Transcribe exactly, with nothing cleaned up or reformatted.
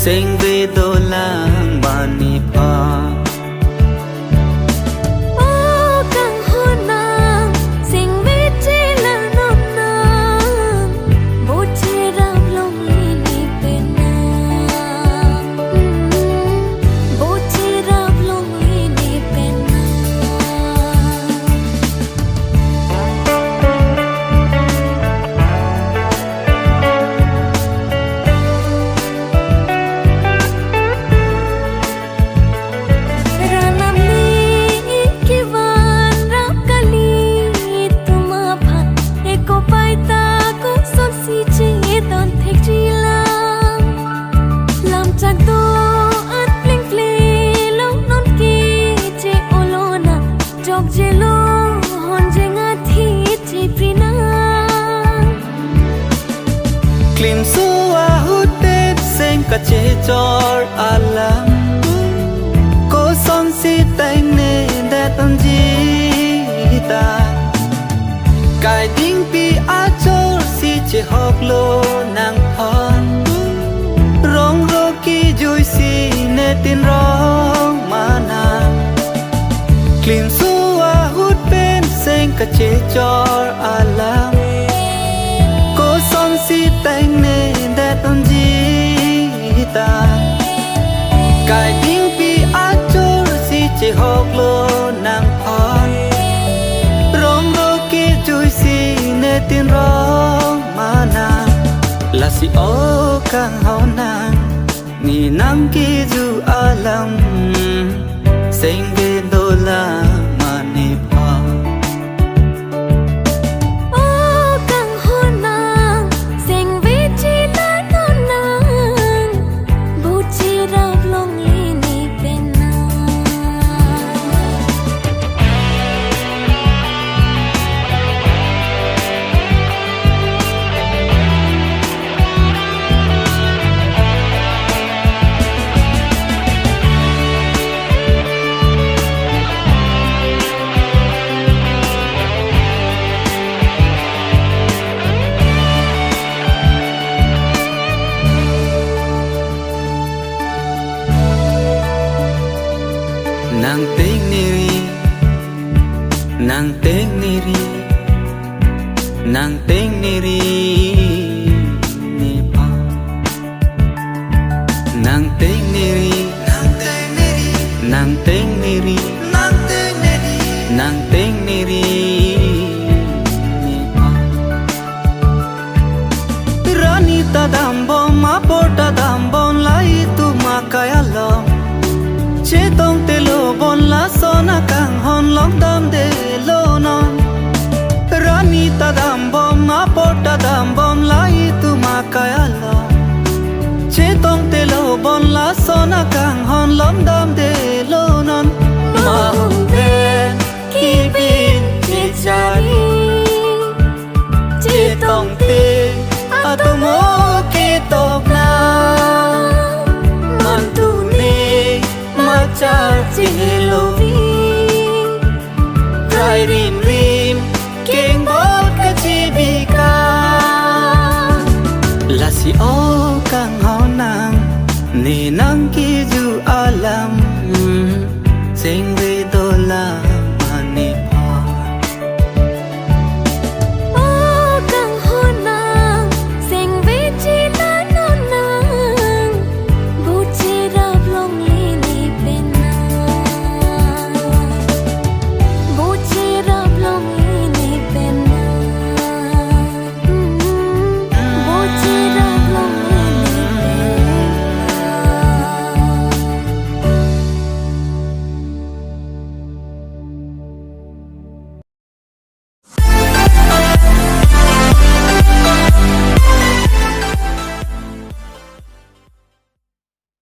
Sengve dolang ma nephan. O kanghon nang, sengve chelang non nang, bo cherap longle ne pen nang. Hmm, bo cherap longle ne pen nang. Ran amni kevan rap kali atum aphan, eko paita kosonsi chethan thekji lang. Lam chak do-an plengple long non ke che-o lonang, jokjelo honjeng athi chepri nang. Klimso ahut pen seng kachechor alam, kosonsi tengne det unji ta. Kaidingpi achor si chehok lonang phan, rong ro kejui si ne tin rong ma nang. Klimso ahut pen seng kachechor alam, kosonsi tengne det unji ta. Kaidingpi achor si chehok lonang phan, rong ro kejui si ne tin rong ma nang. Lasi o kanghon nang, ne nangkeju alam, sengve dolang ma nephan. O kanghon nang, sengve chelang non nang, bo cherap longle ne pen nang. Nang tengne ri, nang tengne ri, nang tengne ri nephan. Nang tengne ri, nang tengne ri, nang tengne ri, nang tengne ri, nang tengne ri nephan. Rani ta dambom, apor ta dambom, la itum akai along. Chetongte lo bon, lason akanghon long damde lo non. Rani ta dambom, apor ta dambom, la itum akai along. Chetongte lo bon, lason akanghon long damde lo non. Mahong pen kipin chechari, chetongte atomo ketok nang. Mantu ne machar chehelo vi, krai rim rim kengbot kachebi ka. Lasi o kanghon nang, ne nang